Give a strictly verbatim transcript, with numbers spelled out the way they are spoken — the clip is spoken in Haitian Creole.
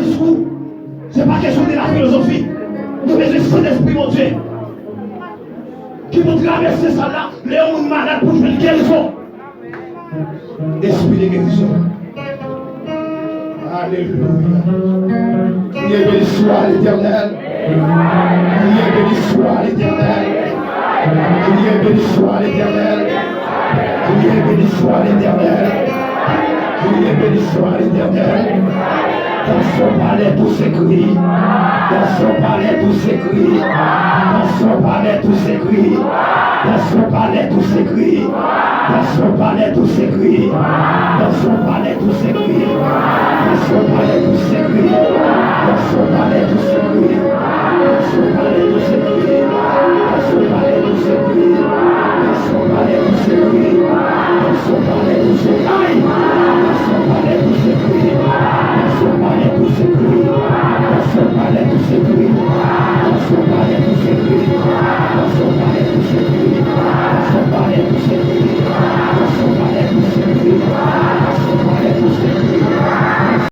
diskou. Se pa kesyon de la filozofi. Nou bezwen Sentespri Bondye ki pou travèse sal la, lè yon moun malad pou jwenn gerizon. Espri de gerizon. Alelouya. Kriye, beni swa Letènèl. Kriye, beni swa Letènèl. Kriye, beni swa Letènèl. Kriye, beni swa Letènèl. Kriye, beni swa Letènèl. Dans son palais, tout s'écrit. Dans son palais, tout s'écrit. Dans son palais, tout s'écrit. Dans son palais, tout s'écrit. Dans son palais, tout s'écrit. Dans son palais, tout s'écrit. Dans son palais, tout s'écrit. Dans son palais, tout s'écrit. Dans son palais, tout s'écrit. Dans son palais, tout s'écrit. Dans son palais, tout s'écrit. Dans son palais, tout s'écrit. Aïe! Dans son palais, tout s'écrit. Dans son palais, tout s'écrit. Dans son palais, tout s'écrit. Dans son palais, tout s'écrit. Dans son palais, tout s'écrit.